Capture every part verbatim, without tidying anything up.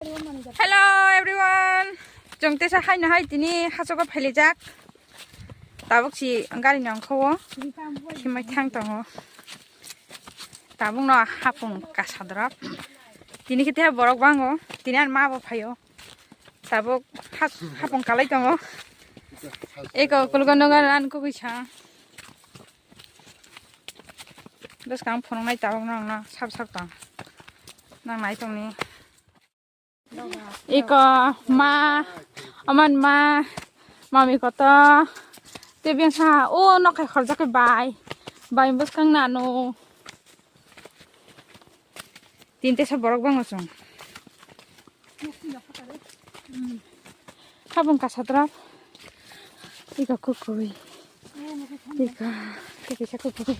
Hello everyone. Chwng tesa haino hai tini hasogo phailijak. Tabuk si gari ni ongkho o. Himai thang tongo. Tabuk no hapung kasadrop. Tini khe teha borok bango. Tini ar ma bo phaio. Tabuk hap-, hapung kalai tongo. Eko kulgo nogo ran kugui sa. Bwskang phunuknai tabuk nang no sab sab tong. Nang nai tongni. Iko ma, aman ma, mami koto. Tebeng sa o nokai khorjak bai. Bai bwskang nanu. Tinte sa borok bango chwng. Habung kasadra. Ika kukui. Ika, ika kisa kukui.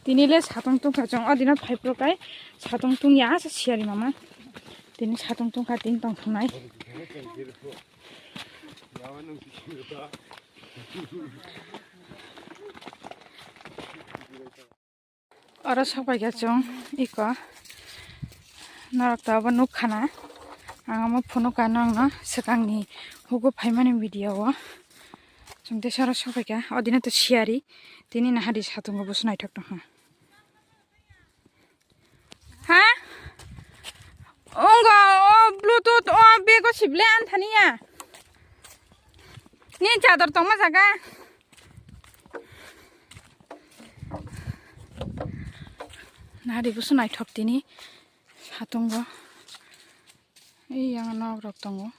Tini le satung tungkha chwng o dino phai phuru kai satung tungya asa siyari mama. Tini satung tungkha tini tong thungnai. Oro sokpaikha chwng iko norok to abo nukkhana ang omo phunukha nokno swkangni hugo phaimani video o chwng tei soro sokpaikha odino to siyari tini nahadi satungo busu naithok tongkha. Ha? Ongo o Bluetooth o bego sible anthani ya. Ni chador tongma jaga. Nari busu naithok tini satungo. Ei yang nok rok tongo.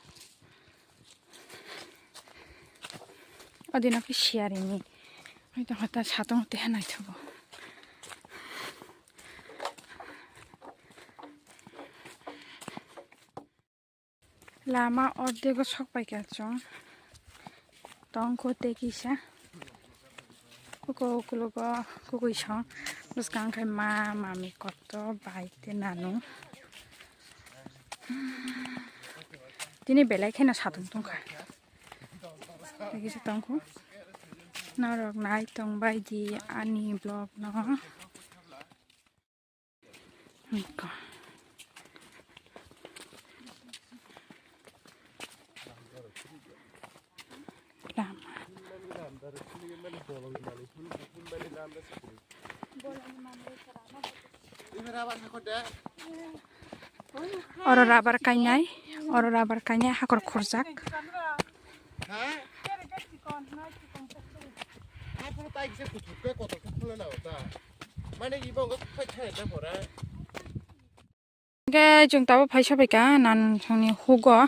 Adina khe siyari ni. Hai tongkha ta satung teha naithogo. Lama ordego sokpaikha chwng. Tongkho tei kisa. Uko ukulogo kukui song. Bwskang khai ma, mami koto, bai tei nanu. Tini belai kheno satung tongkha. Tei kisa tongkho. Norok nai tongbai di ani vlog no. Iko. Lama. Oro rubber kainai, oro rubber kainai hakor khorjak. Hwnkhe chwng tabuk phai sopaikha nan songni hugo.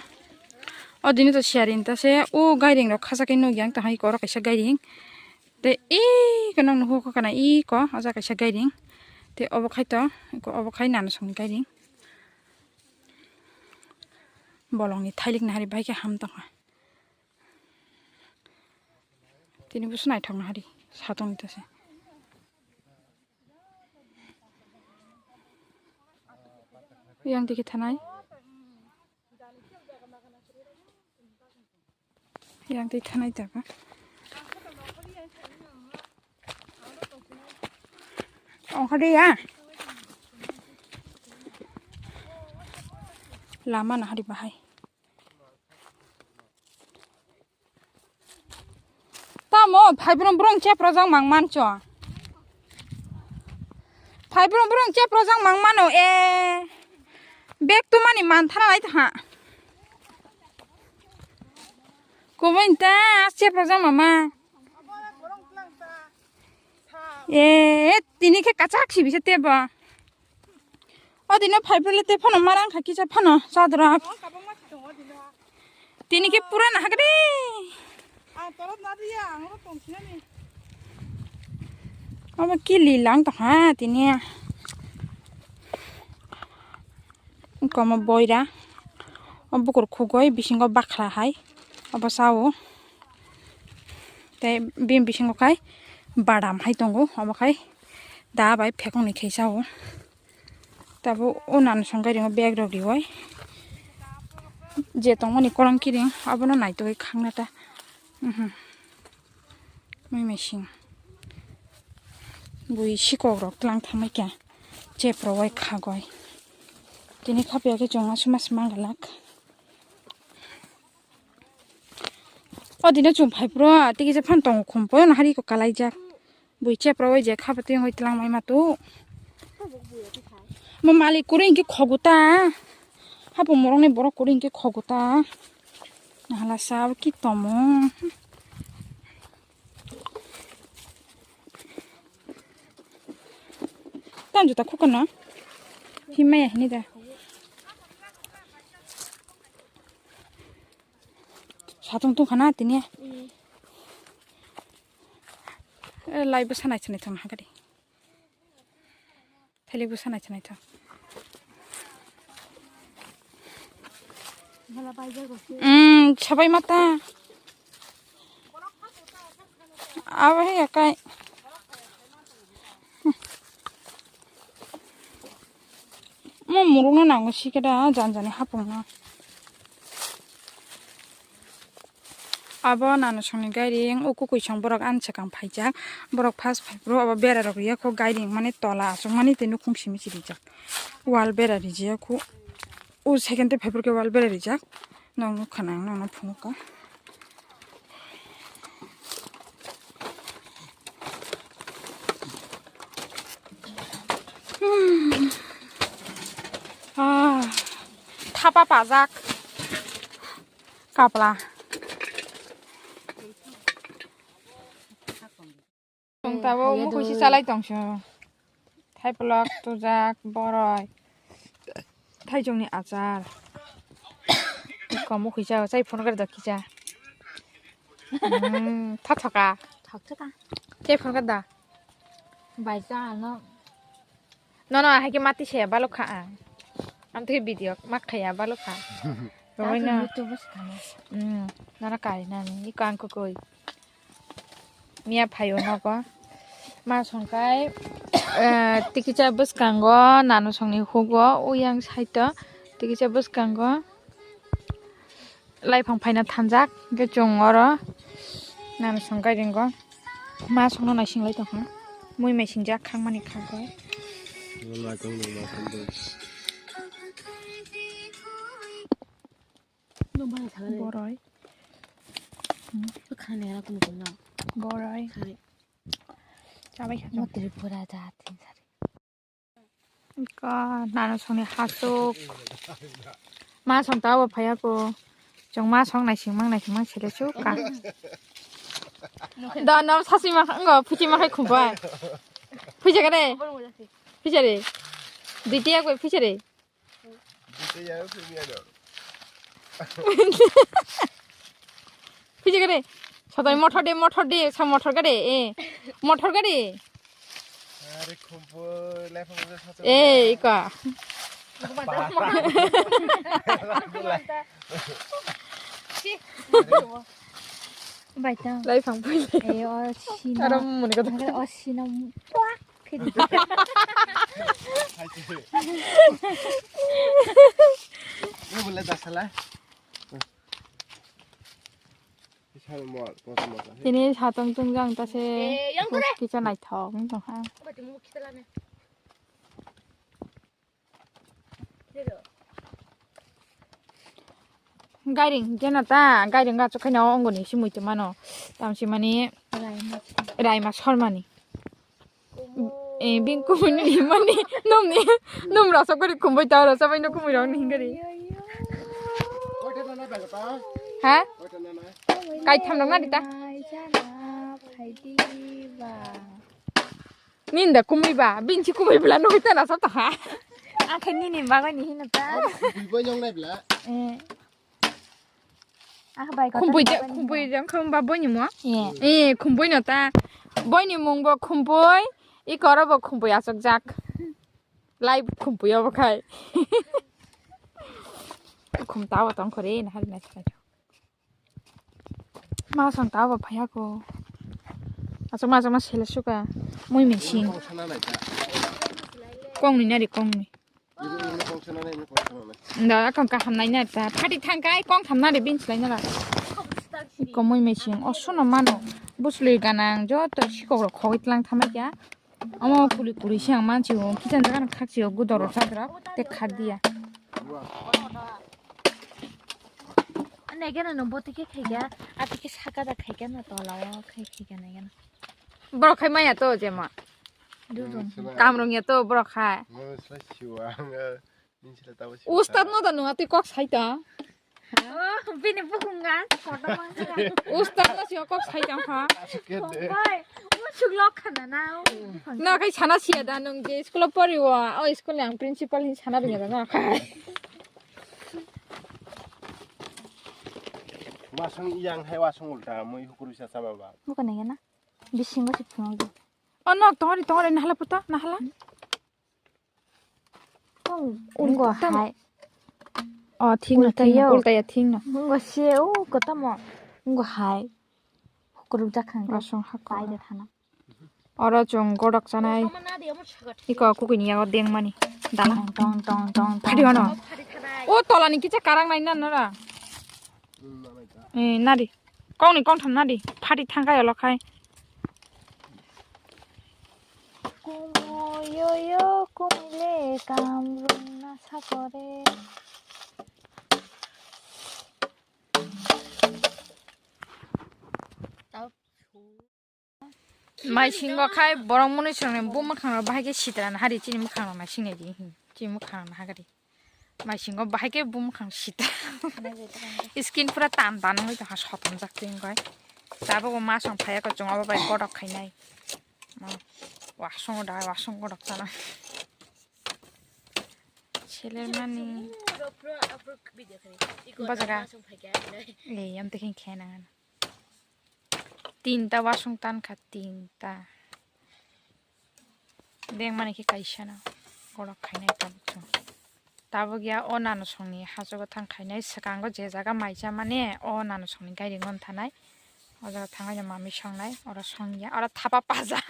O dini to siyari ta se o gairing rok khachakhe nukya wng tongkha oro kaisa gairing. Tei iko nokni hugo kana iko o jaga kaisa gairing. Tei obo khai to obo khai nan songni gairing. Bolongni thailik nahari bahai khe ham tongkha. Tini busu naithok nahari satongni ta se. Yang tiki thanai. Yang tiki thanai jaga. Ongkha de ya. Lama nahari bahai. Tamo phaibrong brong cheprojak mang mancho. Phaibrong brong cheprojak mang mano e. Bag tumani manthara lai tha. Kubun ta cheprojak mama. E tini khe kachak sibisa tebo. O dino phaibrele te phano marang kha kisa phano chadra. Tini khe pura nahagde. Obo kili lang tongkha tini. Komo boira. O bukur khugoi bisingo bakhla hai. Obo sao. Tei bini bisingo khai badam hai tongo. Obo khai da bai phekongni khe sao. Tabuk o nan song gairingo bag rok riwai. Je tongmani korong kiring abono naitugwi khangna ta. Mhm. Mui machine. Bui sikok rok tlang thamai kha. Chepro wai khagoi. Tini khapya khe chwng aswk mas mangalak. O dino chwng phai phuru tei kisa phan tongo khum pono hari ko kalaijak. Bui chepro wai je khapatwi wngwi twlang mai matu. Mo malik kuri hinkhe khoguta. Hapo morokni borok kuri hinkhe khoguta. Nahala sa ki tomo. Tang juta khukano. Himaya hini da. Satung tung khana tini. Eh, lai bwsa nai chwnai thang hagari. Thailik bwsa nai chwnai thang. Bwla bai jago se. Hmm, sabai mata. Abo he kai. Mo murung no nango sikeda janjani hapung no. Abo nanusongni gairing, o kukuisong borok ani swkang phaijak. Borok first phaiphuru abo berarok riyakho gairing mani tola achukmani tei nukhung simi si rijak. Wall bera rijiyakho. O second tei phaiphuru khe wall bera rijak. Nokno khana ang nokno phunukha. Hmm. Ah, thapa pajak. Kapla. Tong tabo mukhung si salai tong sio. Thai pelok tujak boroi. Thaijongni achar. Kom mukhung sa chai phone kar da kisa. Hmm, tha thaka. Thak thaka. Chai phone kar da. Bai cha ano. Nono, hai khe mati se balo kha ang. Ang twi video mak khaya balo kha. Roi na. YouTube se khana. Hmm, nara kai nani, iko ang kukui. Miya phaio nogo. Ma songkai, eh, tikicha bwskango, nanusongni hugo, uyang side o, tikicha bwskango. Laiphang phaina thanjak, hwnkhe chwng oro nanusong gairingo. Ma songno naisinglai tongkha. Mui maisingjak khangmani khagwi. Boroi. Boroi. Chabai kha. Mo Tripura jati sari. Ka nanusongni hasuk. Ma song tabo phaiya ko. Chwng ma song naising mang naising mang sele su ka. Da nam sasi ma ngo phuchi ma khai khumbai. Phuja kare. Phuja re. Ditiya koi phuja re. Phuja kare. Sadai mothor de, mothor de, sa mothor gade, eh. Mothor gade. Are khumpu lephang je sachu. Eh, ika. Baita. Lephang pui. Eh, o sino. Aro muni kata. O sino. Ini boleh dah salah. Ini satong tungjang ta se. Eh, yang kore. Kisa naithok wng tongkha. Gairing jeno ta, gairing ga chokhaino ongoni si muitu mano. Tamsi mani Raima Sharma ni. Eh, bini kumui ni mani num ni, num rasa kori kumui ta rasa bai no kumui rong ni hingari. Ha? Kai tham rong na dita. Ninda kumui ba, binsi kumui bela no hita na sa ta ha. Akhe nini bagai ni hino ta. Bui boi nyong nai bela. Eh. Ah, bai kotha khumpui je, bai khumpui je, khum ba boini mo? Eh. Eh, khumpui no ta. Boini mung bo khumpui, i koro bo khumpui asok jak. Lai khumpui obo khai. Khum ta bo tong khore, na hari na chai. Ma song ta bo phaya ko. Asok ma, asok ma sele suka. Mui mensing. Kong ni nari, kong ni. Da, akam kaham nai na ta. Phati thang kai kong tham na de bin slai na ra. Komoi meching. O suno mano. Busli ganang joto sikok rok khogoi tlang thamai ya. Omo kuli kuli se ang mansi o, kichang jaga no khakchi o, gudoro chadra, te khak diya. Ane gana no boti ke khaiga, ati ke saka da khaiga na tola o khai khaiga na gana. Borok khai maya to jema. Dudung. Kamrung ya to borok khai. Mo sila siwa ang. Ustad no da nung atwi kok sai ta. Oh, bini bukhunga kotor mangsa. Ustad no sio kok sai ta kha. Oi, o suglok khana na. Na khai sana sia da nung je school pori wa. O school ang principal hin sana ringa da na khai. Wasung iyang hai wasung ulta mui hukuru sa sama ba. Bukan ya na. Bisingo si phunang di. Oh no, tori tori na hala puta na hala. Tong, ungo hai. Oh, thik no, ulta thik no, yo. Ulta ya thik no. Ungo se, o, kotamo. Ungo hai. Hukuruk jakhang. Rasong hakwa. Pai de thana. Oro chwng godok chanai. Iko kukui ni yago deng mani. Dala. Tong, tong, tong, tong, tong. Phadi ono. O, tola ni kicha karang nai na nora. Eh, nari. Kong ni kong tham nari. Phadi thangkai olo khai. Kumoyoyo kumile kamrung nasa kore. Maisingo khai borok mwnwi swnamni bumwkhang rok bahai khe sitra na hari chini mwkhang rok naising nai di chini mwkhang rok nahagari. Maisingo bahai khe bumwkhang sitra. Skin pura tan tan wngwi tongkha sotonjak twi wngkha. Tabuk bo masong phaiya kwchwng obo bai godok khainai. Wasung da wasung godok chana. Selermani. Bajaga. Eh, yam tekin khaina. Tinta wasung tan kha tinta. Deng mani khe kaisa no. Gorok khainai tabuk chwng. Tabuk ya o nano songni hajogo thang khainai swkango je jaga maija mani o nano songni gairing on thanai. O jaga thangwi mami songnai oro songya oro thapa pajak.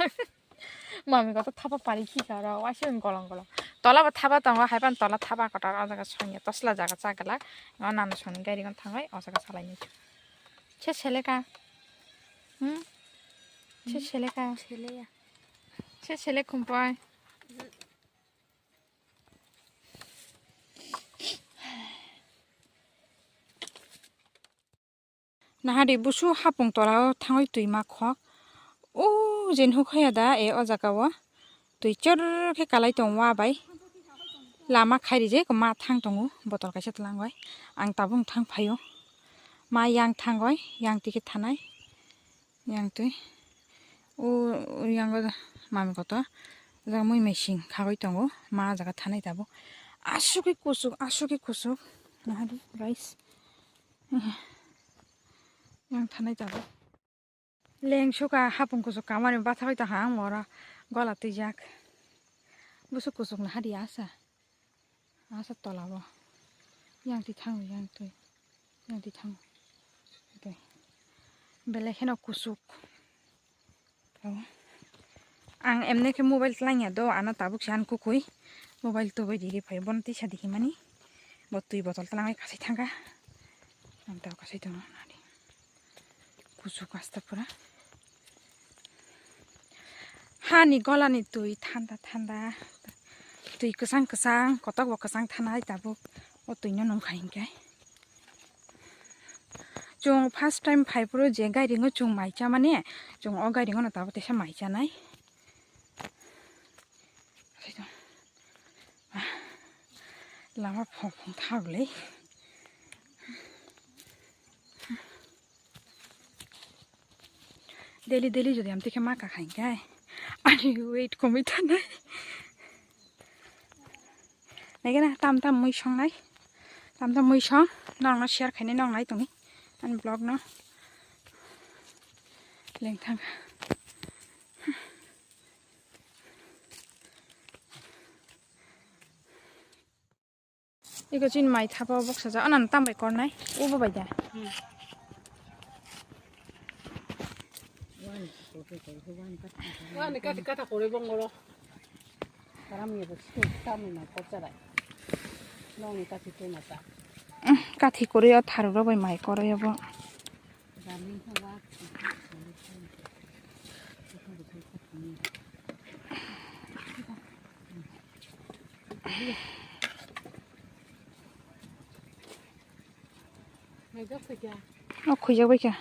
Mami koto thapa pari khika oro waisa golong golong. Tola bo thapa tongo haipan tola thapa kotor o jaga songya tosla jaga chaglak. O nano songni gairing on thangwi o jaga salainai. Se seleka. Hmm? Se seleka. Seleya. Se sele kumpai. Nahadi busu hapung tola o thangwi twi ma khok. O je nukhaya da e o jaga o. Twi chor khe kalai tong wa bai. Lama khairi je ma thang tongo botol kaisa twlang bai. Ang tabuk thang phaio. Ma yang thang bai yang tike thanai. Yang twi. O yang o mami koto. Jaga mui machine khagwi tongo. Ma jaga thanai tabuk. Asugwi kusuk, asugwi kusuk. Nahadi guys. Yang thanai tabuk. Leng suka hapung kusuk kamani bathagwi tongkha ang oro gola twijak. Busuk kusuk nahadi asa. Asa tola bo. Yang twi thango, yang twi. Yang twi thango. Twi. Belai kheno kusuk. Tao. Ang emne khe mobile twlangya do, ano tabuk se an kukui. Mobile tubai di ri phai, bono tisa di himani. Bo twi botol twlangwi kasai thangkha. Ang tao kasai tongo nadi. Kuchuk asta pura. Hani golani twi thanda thanda. Twi kwchang kwchang, kotok bo kwchang thanai tabuk. O twi no nungkha hinkhe. Chwng first time phai phuru je gairingo chwng mai chamani, chwng o gairingo no tabuk teisa mai chanai. Lama phong phong thaglai. Daily daily jodi amtwi khe ma kakha hinkhe ani weight komwi thanai. Naikhe na tam tam mui songnai. Tam tam mui song norokno share khainai norok nai tongni ani vlog no. Lengthang. Iko chini mai thapa boksa ja, anano tambai kornai, ubo bai da. Wani kati kata kore bongoro. Karam ni bo sini tamni mai kor charai. Nongni kati tuma ta. Kathi kore o tharu rok bai mai kore obo. Darling, how are you? How are you? How are you? How are you? O khuijak bai kha.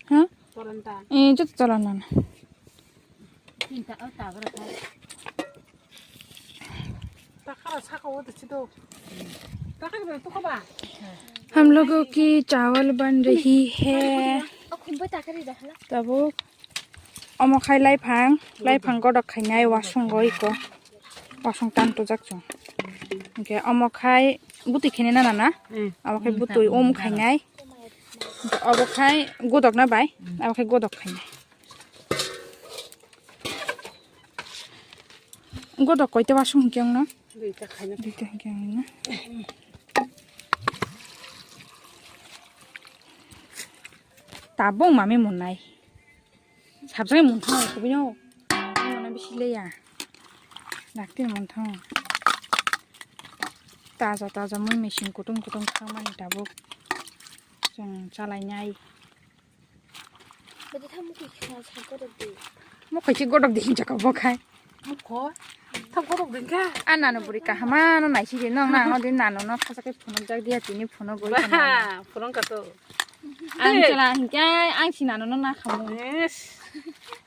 Ha? Eh, joto chala nana. हम लोगों की चावल बन रही है। Tabuk omo khai laiphang, laiphang godok khainai wasung go iko. Wasung tan tujak chung. Hingke omo khai butui khainai nana na? Omo khai butui um khainai. Obo khai godok na bai, omo khai godok khainai. Godok koita wasung hingke wngno? Duita khaina. Duita hingke wngno. Tabuk mami munai. Sabjak munthang kubino. Mona bisi leya. Dakti munthang. Taja taja mui machine kutung kutung thangmani tabuk. Chwng chalainai. Bwdwi tha mukhui kha sa godok di. Mukhui se godok di hinjak bo khai. Mukho. Tha godok di kha. A nanu buri kahama no naisi di nong nang odi nanu no khasa khe phunuk jak dia tini phunuk goi. Ba, phunuk ka to. Ang chala hinkai ang si nanu no na khamu. Yes.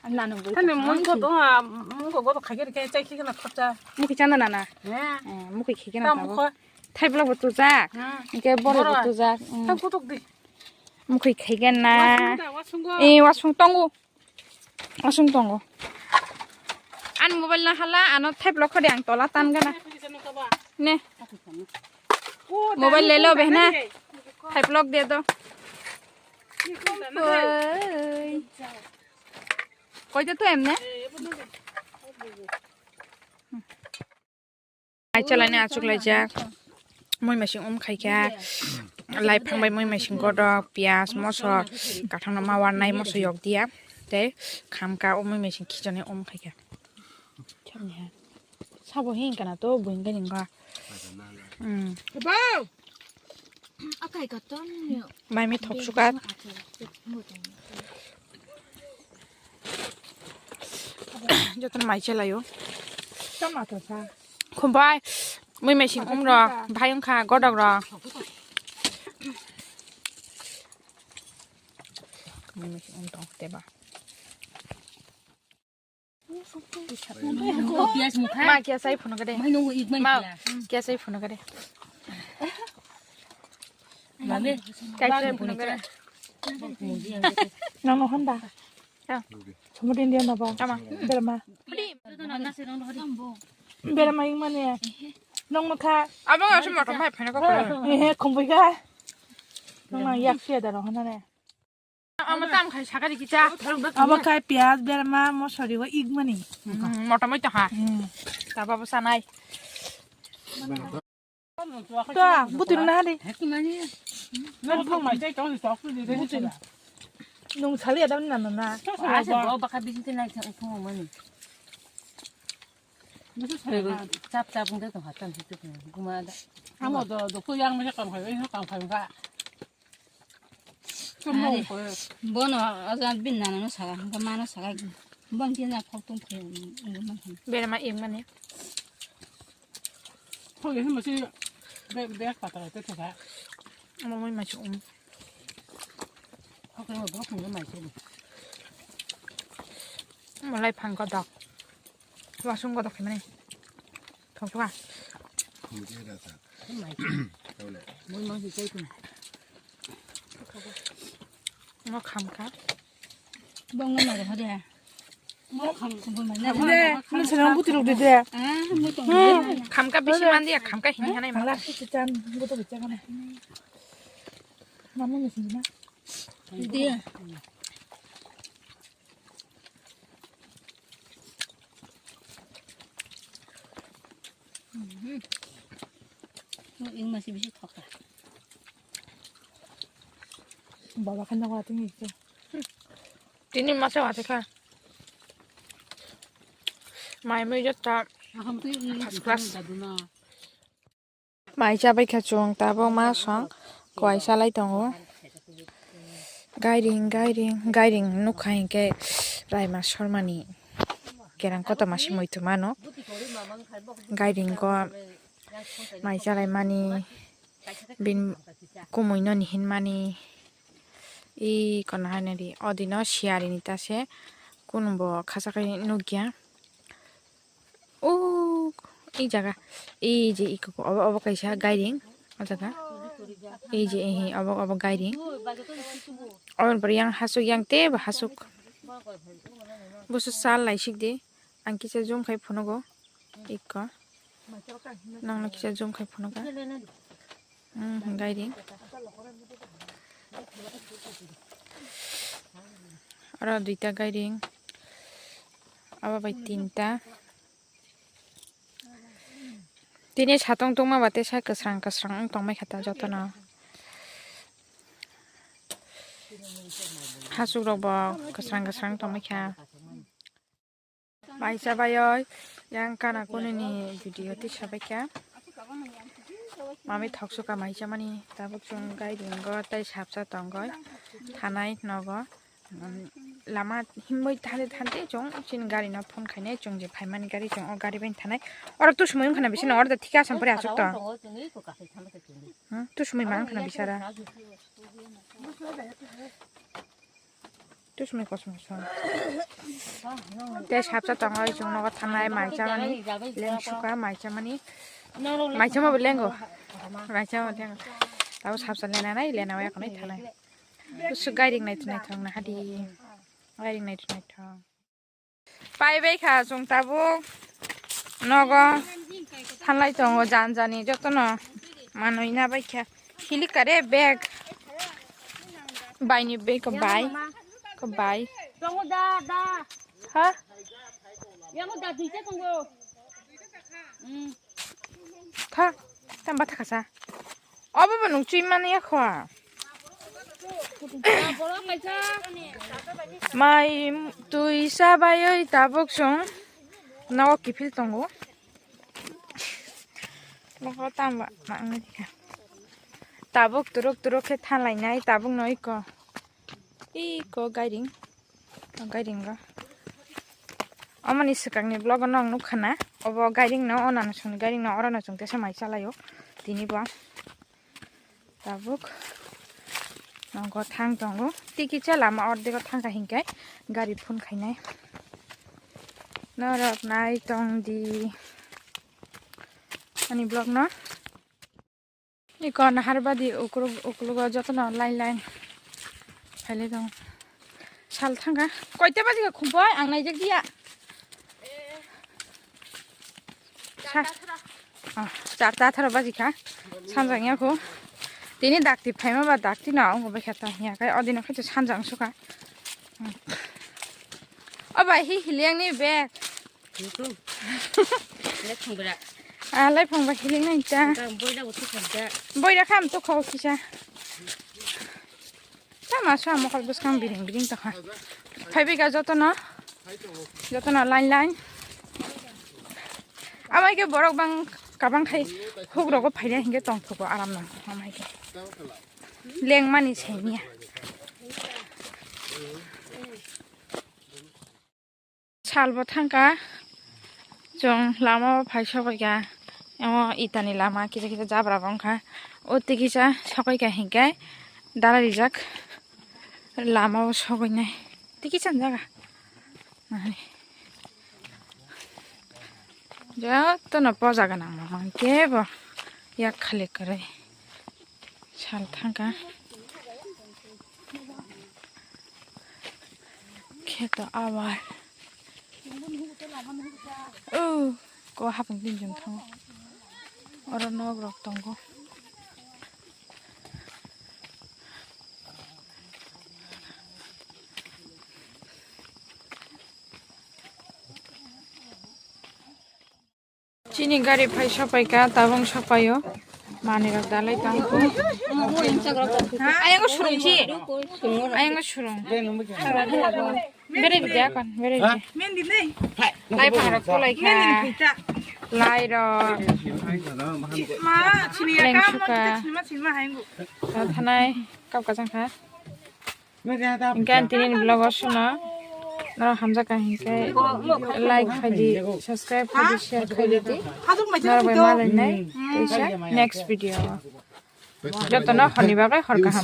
Ang nanu buri. Thani kahama mukho si. Dong a mukho godok khai khe chai khe na khorcha. Mukhui chanda nana. He. Eh, mukhui khe na. Ta mukho. Thaiplok bo tujak, hmm, hingke borok bo tujak, hmm. Thang kutuk di. Mukhui khaigen na. Wasung da, wasung go. Eh, wasung tongo. Wasung tongo. An mobile na hala, ano thaiplok khodi ang tola tan gana. Ne. Mobile lelo behna. Thaiplok de do. Oi. Koi de to emne? Mai chalani achuk laijak. Moi machine um khaikha. Lai phang bai moi machine godok, piyaj, moso, kathang no ma warnai moso yok dia. Tei khamka o moi machine khichani um khaikha. Sabo hin kana to buin gani ga. Hmm. Akai ka ton ni. Mai mi thok sukat. Jotono mai chelayo. Tama to sa. Khumbai, mui machine um ro, bhai wngkha, godok ro. Mui machine um tong teba. Piyaj mukha. Ma, kiya sai phunuk de. Mai nungu ik mai. Ma, kiya. Kiya sai phunuk de. Mami, kiya sai phunuk de. Nang no honda. Ya. Chumudi India no ba. Tama. Berma. Berma ik mane. Nong no kha. Abang asal motor mai phunuk ko. Eh, khumbai ga. Nong nang yak sia da no honda ne. Amo tam khai sakari kicha. Abo khai piyaj, berma, mosori o igmani. Hmm, motom oi to ha. Hmm. Taba bo sanai. To, butir na hari. Nung sali adam na na na. Asa bo baka bijin te nai thang thang mani. Chap chap ngai to hatan hitu guma da. Amo do do ko yang me kam khai, kam khai ga. Bono aja bin nana no saka, hingke mano saka, bon kina khok tong khe, wngwi mankha. Berma im mani. Khok ya masi be, be pata te thaka. Amo moi machu um. Khok ya bo khok mai chu. Malai phang ko dok. Wasung ko dok mani. Thok thok. Khum je da sa. Khum mai. Tole. Moi mang si chai kun. Ngo kham kha. Bong ngo na ro de. Ngo kham. Khum mai na. De, mo se nang buti rok de de. Ah, mo tong. Kham kha bisi man dia, kham kha hini hanai ma. Ala si chan, ngo to bicha kana. Mama ni si na. De. Ing masi bisi thok ta. Baba khan jago ating ikhe. Tini masa wate kha. Mai mui jot ta. First class. Mai chabai kha chwng tabuk ma song kwai salai tongo. Gairing, gairing, gairing nukha hinkhe Raima Shormani kerang kotorma se muitu mano. Gairing go mai chalaimani, bini kumui no nihinmani, i kono hainari odino siyarini ta se, kunu bo khachakai nukya. O, i jaga, i je iko obo, obo kaisa gairing, o jaga. I je, eh, obo, obo gairing. Oboni pore yang hasuk, yang tebo hasuk. Busu sal laisik di. Ang kisa zoom khai phunugo. Iko. Nangno kisa zoom khai phunugo. Hmm, gairing. Aro duita gairing. Abo bai tinta. Tini satung tungma ba tei sai kwsrang kwsrang wng tongmai kha ta jotono. Hasuk rok bo kwsrang kwsrang tongmai kha. Maisa bai oi yang kana kuni ni video tisa bai kha. Mami thok suka maisa mani tabuk chwng gai ringo tei sapsa tongoi thanai nogo. Lama himbai thante thante chwng chini gari no phone khainai chwng je phaimani gari chwng o gari bai thanai. Oro tusumui wngkha na bisino oro da thika asam pore asuk tong. Hmm, tusumui ma wngkha na bisara. Tusumui kosom kosom. Tei sapsa tongoi chwng nogo thanai mai chamani leng suka mai chamani. Mai chama bo lengo. Mai chama bo lengo. Tabo sapsa lenanai lena waya konai thanai. Kusu gairing naithok naithok na hadi. Gairing naithok naithok. Pai bai kha chwng tabuk nogo thanlai tongo jan jani jotono manwi na bai kha. Hilik kare bag. Bai ni bag ko bai. Ko bai. Tongo da da. Ha? Yango da duita tongo. Hmm. Tha, tamba thakasa. Obo bo nung chui mani ya khwa. Mai tui sa bai oi tabuk song. Nogo kiphil tongo. Nogo tamba ma ang dikha. Tabuk turuk turuk khe thanlai nai tabuk no iko. Iko gairing. O gairing go. Omoni swkangni vlog o nong nukha na. Obo gairing no onano songni gairing no orono chwng tesa mai chalaio. Tini bo tabuk nogo thang tongo. Tiki cha lama ordego thangkha hinkai gari phun khainai. Norok nai tong di ani vlog no. Iko nahar badi ukuluk, ukulugo jotono line line phailai tongo. Sal thangkha. Koita baji kha khumpai ang naijak diya. Sa-, oh, charta atharo baji kha. Sanjak ya kho. Tini dakti phaima ba dakti no ang bai kha ta hiya kai odino khe sanjak suka. O bai hi hiliang ni bag. Tungtung. Lephang bera. Ah, lephang ba hiling nai ta. Boira bo tukha da. Boira kham tukha kisa. Tama sa mokol bwskang biring biring tokha. Phaibai ga jotono. Jotono line line. Amai ke borok bang kabang khai huk rogo phaina hinge tongthogo aram no amai ke. Lengmani seniya. Salbo thangkha, chwng lama o phai sokoi kha, amo itani lama kisa kisa jabra bo wngkha, o twi kisa sokoi kha hinkhe dara rijak lama o sokoi nai twi kisa jaga jotono poja gwnang mama kebo yak khali kwrwi. Sal thangkha. Kheto abar. Oh, ko hapung din jung thango. Oro nok rok tongo. Chini gari phai sopai ka, tabung sopai o. Mani rok dalai tang ko. Ayang ko surung chi. Ayang ko surung. Bere di ya kon, bere di. Lai phang rok ko lai kha. Lai rok. Leng suka. Thanai kap ka jang kha. Hingke ang tini ni vlog o sono norok hamjak ka hingke like khaidi, subscribe khaidi, share khaidi di. Norok bai malainai teisa next video o. Jotono horni bagwi hor kaham.